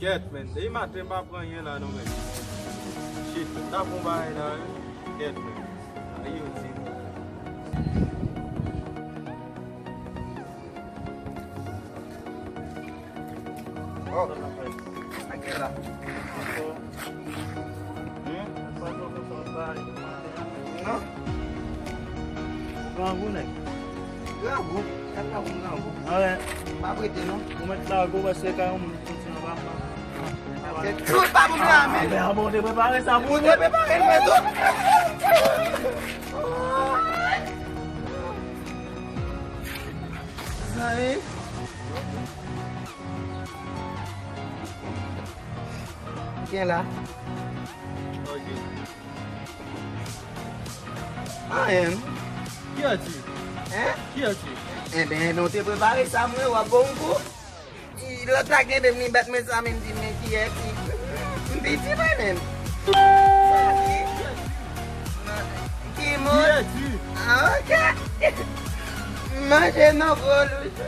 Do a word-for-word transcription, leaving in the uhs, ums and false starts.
Kèt, men. Depi maten, m pa pran anyen la, non, men. Shit, men. T ap bon bagay la, wi. Kèt, men. Ayo, ti. Oh. Sa gen la. Hmm? Non? Grangou, nèg. Grangou? Sa grangou, grangou? Alè. Pa prete, non? Ou mèt lago, paske ka yon moun kontinye anba. Tout pa moun la, men. Ah, ben, bon, te prepare sa pou ou. Te prepare l, men, tout. Zanmi. Gen la. Ok. Anyen. Kiyès li? Hein? Kiyès li? Enben, nou te prepare sa, mwen, w ap bon kou. Lòt la gen de m li bat mwen sa, men m di, men kiyès li? M piti mwen menm. Sa li? Ki moun? Kiyès li? Ah, ok. Manje non, gwo louch.